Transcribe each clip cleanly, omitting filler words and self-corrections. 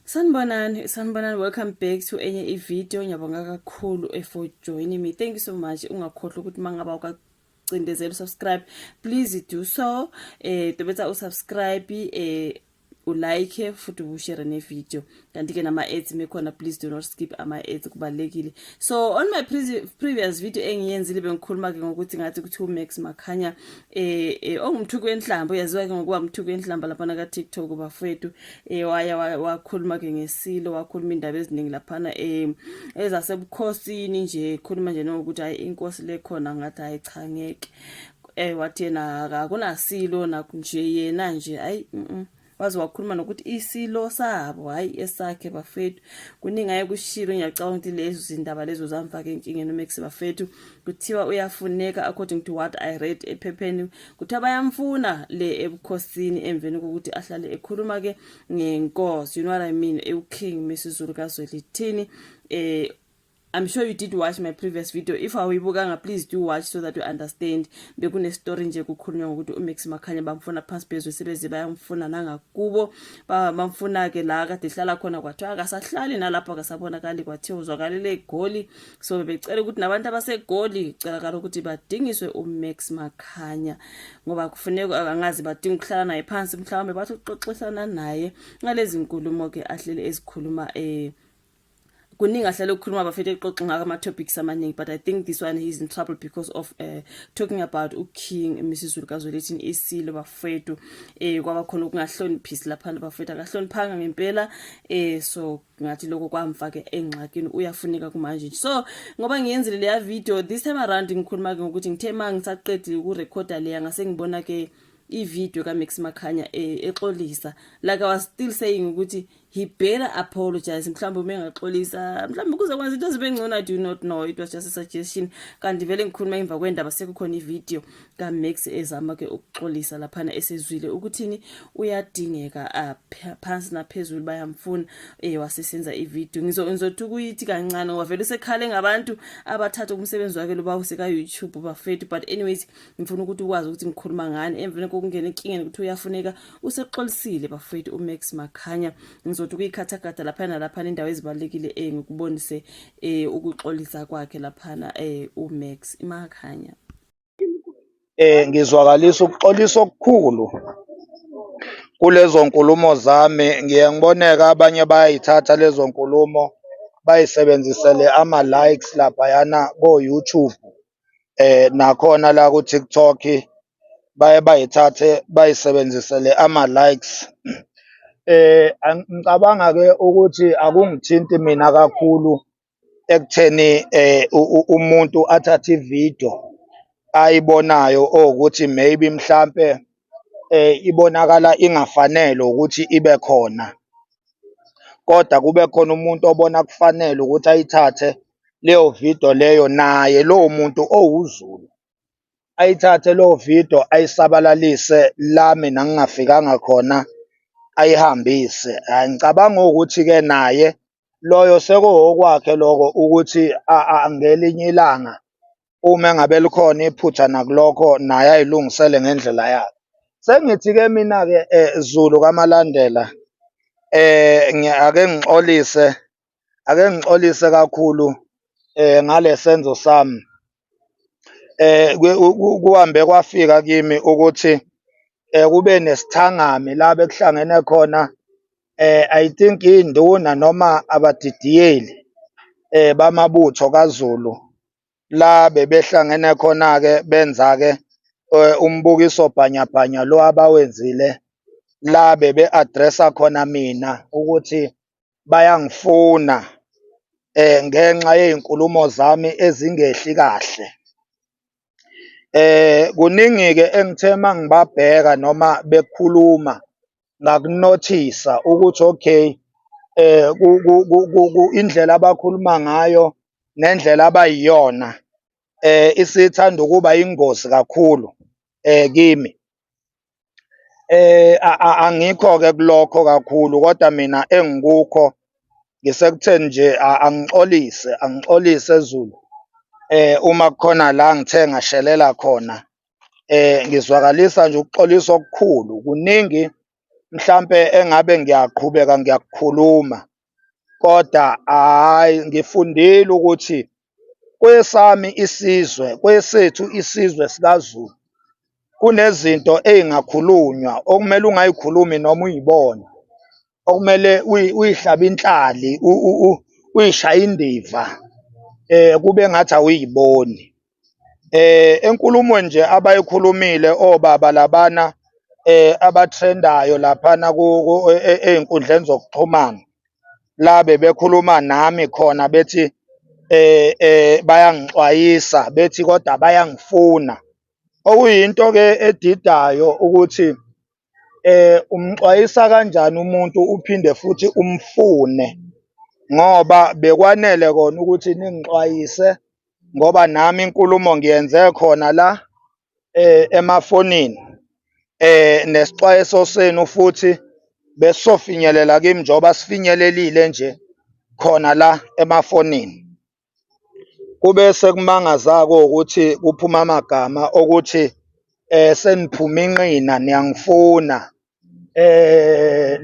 Sanibonani, sanibonani. Welcome back to enye i-video. Ngiyabonga kakhulu for joining me. Thank you so much. Ungakhohlwa ukuthi mangaba ukacindezela usubscribe, please do so. Tobetsa usubscribe, ulike futhi ushare ne-video. Kanti ke nama ads mekhona, please do not skip ama ads, kubalekile. So on my previous video engiyenzile, bengikhuluma ke ngokuthi ngathi kuthi uMax Makhanya, ongumthuki wenhlamba, uyaziwa ke ngokuba umthuki wenhlamba lapha ka TikTok bafethu, waya wakhuluma ke ngesilo, wakhuluma indaba eziningi laphana ezasebukhosini nje, khuluma nje nokuthi hayi, inkosi lekhona ngathi hayi cha, ngeke. Wathi yena akunasilo nakunje, yena nje hayi, Waze wakhuluma nokuthi isilo sabo, hayi esakhe bafethu. Kuningi aye kushilo. Ngiyacabanga ukuthi lezo zindaba lezo zamfaka enkingeni uMax bafethu. Kuthiwa uyafuneka, according to what I read ephepheni, kuthiwa bayamfuna le ebukhosini emveni kokuthi ahlale ekhuluma ke ngenkosi, you know what I mean, uKing Misuzulu kaZwelithini. I'm sure you did watch my previous video. If awuyibukanga, please do watch so that you understand. Bekune story nje kukhulunywa ngokuthi uMax Makhanya bamfuna phansi phezulu, sebeze bayamfuna nangakubo, bamfuna ke la kade ehlala khona, kwathiwa akasahlali nalapho, akasabonakali, kwathiwa uzwakalele eGoli. So bebecela ukuthi nabantu abaseGoli, celakala ukuthi badingiswe uMax Makhanya ngoba kufuneka, angazi, badinga ukuhlala naye phansi, mhlawumbe bathi uxoxisana naye ngalezi nkulumo ke ahlele ezikhuluma. Kuningi ahlale ukukhuluma bafethu, exoxa ngako ama-topics amaningi, but I think this one, he's in trouble because of talking about uKing Misuzulu kaZwelithini, isilo bafethu. Kwaba khona ukungahloniphisi laphana bafethu, akahloniphanga ngempela. So ngathi lokho kwamfake engxakini, uyafuneka kumanje. So ngoba ngiyenzile leya video, this time around ngikhuluma ke ngokuthi ngithe ma ngisaqedile ukurekhoda leya, ngase ngibona ke i-video kaMax Makhanya exolisa. Like I was still saying ukuthi he better apologize, mhlawumbe uma engaxolisa mhlawumbe kuzokwenza into zibe ngcono. I do not know, it was just a suggestion. Kanti vele ngikhuluma emva kwendaba sekukhona i-video kaMax ezama ke ukuxolisa laphana, esezwile ukuthini, uyadingeka phansi naphezulu, bayamfuna. Wasesenza i-video. Ngizothi ukuyithi kancane ngoba vele usekhale ngabantu abathatha umsebenzi wakhe lo bawuse ka YouTube bafethu. But anyways, ngifuna ukuthi ukwazi ukuthi ngikhuluma ngani emveni kokungena enkingeni ukuthi uyafuneka. Usexolisile bafethu uMax Makhanya. Ngizothi ukuyikhathakhatha laphana nalaphana indawo ezibalulekile, ngikubonise ukuxolisa kwakhe laphana uMax Makhanya. Ngizwakalisa ukuxolisa okukhulu kulezo nkulumo zami. Ngiye ngiboneke abanye bayayithatha lezo nkulumo bayisebenzisele ama-likes laphayana ko-YouTube, nakhona la ku-TikTok baye bayithathe bayisebenzisele ama-likes. Ngicabanga-ke ukuthi akungithinti mina kakhulu ekutheni umuntu athathe ividiyo ayibonayo owukuthi maybe mhlampe ibonakala ingafanele ukuthi ibe khona, kodwa kube khona umuntu obona kufanele ukuthi ayithathe leyo video leyo, naye lowo muntu owuZulu, ayithathe leyo video ayisabalalise la mina ngingafikanga khona, ayihambise. Ngicabanga ukuthi-ke naye loyo sekuwokwakhe lokho ukuthi ngelinye ilanga uma engabe likhona iphutha nakulokho, naye ayilungisele ngendlela yakhe. Sengithi-ke mina-ke, Zulu kaMalandela, ake ngixolise, ake ngixolise kakhulu ngale senzo sami. Kuhambe kwafika kimi ukuthi kube nesithangami la bekuhlangene khona, I think induna noma abadidiyeli bamabutho kaZulu, la bebehlangene khona-ke benza-ke umbukiso bhanyabhanya lo abawenzile, la bebe-address-a khona mina ukuthi bayangifuna ngenxa yey'nkulumo zami ezingehli kahle. Kuningi-ke engithe mangibabheka noma bekhuluma ngakunothisa ukuthi okay, indlela abakhuluma ngayo nendlela abayiyona isithanda ukuba ingozi kakhulu kimi. Angikho-ke kulokho kakhulu kodwa mina engikukho ngisekutheni nje angixolise, angixolise Zulu uma kukhona la ngithe ngashelela khona. Ngizwakalisa nje ukuxolisa okukhulu, kuningi. mhlampe engabe ngiyaqhubeka ngiyakukhuluma, kodwa hhayi ngifundile ukuthi kwesami isizwe, kwesethu isizwe sikaZulu, kunezinto ey'ngakhulunywa okumele ungayikhulumi noma uyibona, okumele uyihlabe inhlali, uyishaye indiva, kube ngathi awuyiboni. Enkulumweni nje abayikhulumile obaba labana abathrendayo laphana ey'nkundleni zokuxhumana, la bebekhuluma nami khona bethi bayangixwayisa, bethi kodwa bayangifuna. Okuyinto-ke edidayo ukuthi umxwayisa kanjani umuntu uphinde futhi umfune ngoba bekwanele kona ukuthi ningixwayise ngoba nami inkulumo ngiyenze khona la emafonini nesixwayiso senu futhi besizofinyelela kimi njengoba sifinyelelile nje khona la emafonini. Kube sekumangaza-ke ukuthi kuphuma amagama okuthi seniphume inqina niyangifuna,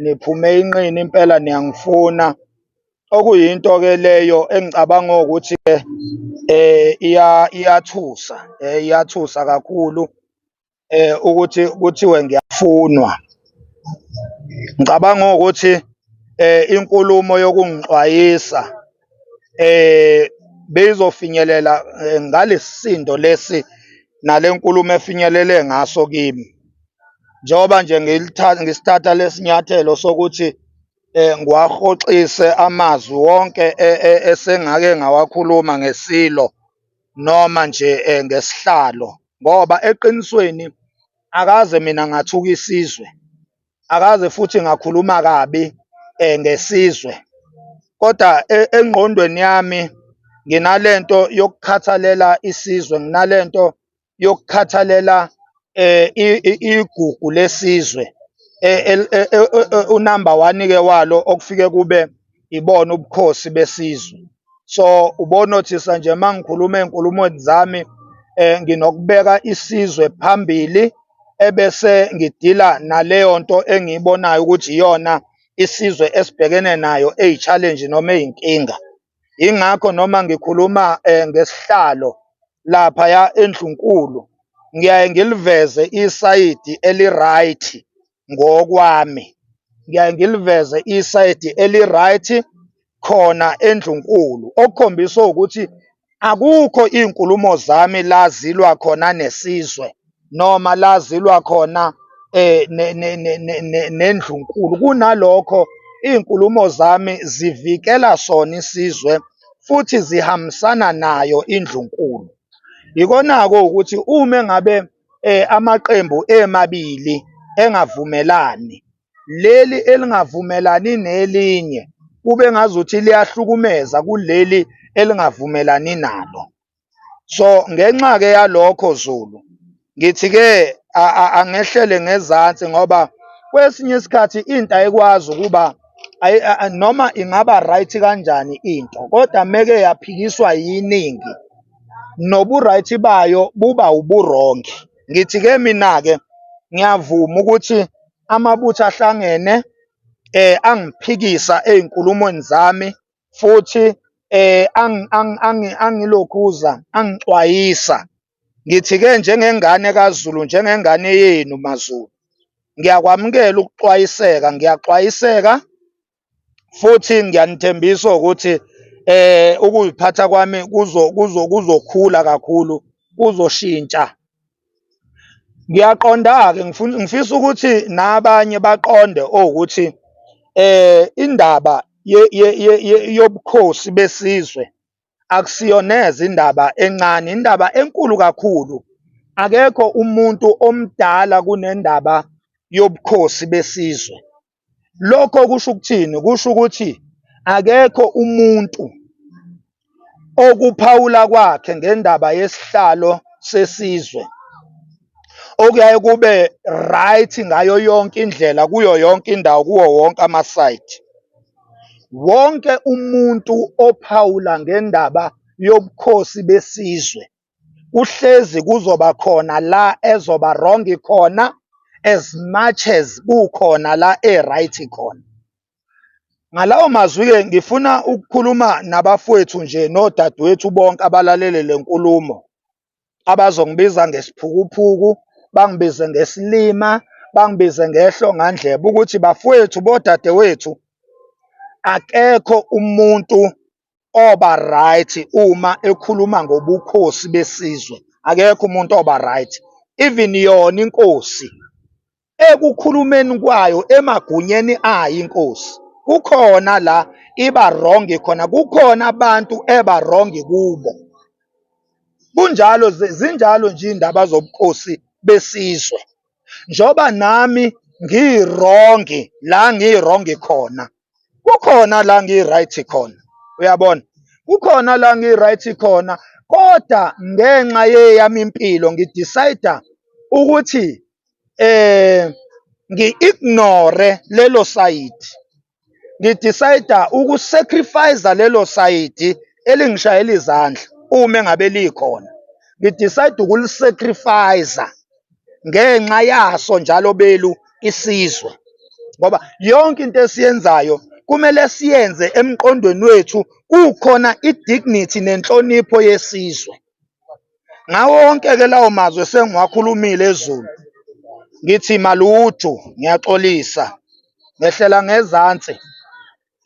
niphume inqina impela niyangifuna. Okuyinto-ke leyo engicabanga ukuthi-ke iyathusa, iyathusa kakhulu ukuthi kuthiwe ngiyafunwa. Ngicabanga ukuthi inkulumo yokungixwayisa beyizofinyelela ngalesisindo lesi nale nkulumo efinyelele ngaso kimi. Njengoba nje ngisithatha lesinyathelo sokuthi ngiwahoxise amazwi wonke esengake ngawakhuluma ngeSilo noma nje ngesihlalo ngoba eqinisweni akaze mina ngathuka isizwe, akaze futhi ngakhuluma kabi ngesizwe. Kodwa engqondweni yami nginalento yokukhathalela isizwe, nginalento yokukhathalela igugu lesizwe unamba one-ke walo okufike kube ibona ubukhosi besizwe. So ubonothisa nje uma ngikhuluma ey'nkulumweni zami nginokubeka isizwe phambili ebese ngidila naleyo nto engiyibonayo ukuthi iyona isizwe esibhekene nayo eyi-challenge noma eyinkinga. Yingakho noma ngikhuluma ngesihlalo laphaya eNdlunkulu, ngiyaye ngiliveze isayidi eli-right ngokwami. Ngiyaye ngiliveze isayidi eli-right khona eNdlunkulu, okukhombisa ukuthi akukho iy'nkulumo zami la zilwa khona nesizwe noma la zilwa khona nendlunkulu. Kunalokho iy'nkulumo zami zivikela sona isizwe futhi zihambisana nayo indlunkulu. Yikona-ke ukuthi uma engabe amaqembu emabili engavumelani, leli elingavumelani nelinye kube ngazuthi liyahlukumeza kuleli elingavumelani nalo. So ngenxa-ke yalokho Zulu, ngithi-ke angehlele ngezansi ngoba kwesinye isikhathi into ayikwazi ukuba noma ingaba right kanjani into kodwa meke yaphikiswa yiningi nobu-right bayo buba ubu-wrong. Ngithi-ke mina-ke ngiyavuma ukuthi amabutho ahlangene angiphikisa ey'nkulumweni zami futhi angilokhuza angixwayisa. Ngithi-ke njengengane kaZulu, njengengane yenu maZulu, ngiyakwamukela ukuxwayiseka, ngiyaxwayiseka futhi ngiyanithembisa ukuthi ukuziphatha kwami kuzo kuzo kuzokhula kakhulu, kuzoshintsha. Ngiyaqonda-ke ngifuna ngifisa ukuthi nabanye baqonde owukuthi indaba yobukhosi besizwe akusiyo neze indaba encane, indaba enkulu kakhulu. Akekho umuntu omdala kunendaba yobukhosi besizwe. Lokho kusho ukuthini? Kusho ukuthi akekho umuntu okuphawula kwakhe ngendaba yesihlalo sesizwe okuyaye kube right ngayo yonke indlela kuyo yonke indawo kuwo wonke amasayidi. Wonke umuntu ophawula ngendaba yobukhosi besizwe kuhlezi kuzoba khona la ezoba wrong khona as much as kukhona la e-right khona. Ngalawo mazwi-ke ngifuna ukukhuluma nabafowethu nje nodadewethu bonke abalalele le nkulumo, abazongibiza ngesiphukuphuku, bangibize ngesilima, bangibize ngehlongandlebe ukuthi bafowethu bodadewethu, akekho umuntu oba right uma ekhuluma ngobukhosi besizwe. Akekho umuntu oba right. Even yona inkosi ekukhulumeni kwayo emagunyeni ayo inkosi kukhona la iba wrong khona, kukhona abantu eba wrong kubo. Kunjalo zinjalo nje iy'ndaba zobukhosi besizwe. Njengoba nami ngi-wrong la ngi-wrong khona, kukhona la ngi-right khona, uyabona? Kukhona la ngi-right khona, kodwa ngenxa yeyami impilo ngi-decide-a ukuthi ngi-ignore lelo sayidi. Ngi-decide-a uku-sacrifice-a lelo sayidi elingishayela izandla uma engabe likhona. Ngi-decide ukuli-sacrifice-a ngenxa yaso njalo belu isizwe. Ngoba yonke into esiyenzayo kumele siyenze emqondweni wethu kukhona i-dignity nenhlonipho yesizwe. Ngawo wonke-ke lawo mazwi esengiwakhulumile eZulu, ngithi maluju, ngiyaxolisa, ngehlela ngezansi,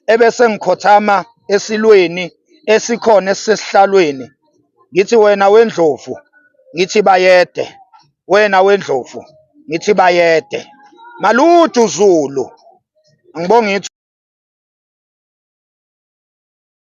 ebese ngikhothama esilweni esikhona esisesihlalweni, ngithi wena wendlovu, ngithi bayede, wena wendlovu, ngithi bayede. Maluju Zulu, angibonge.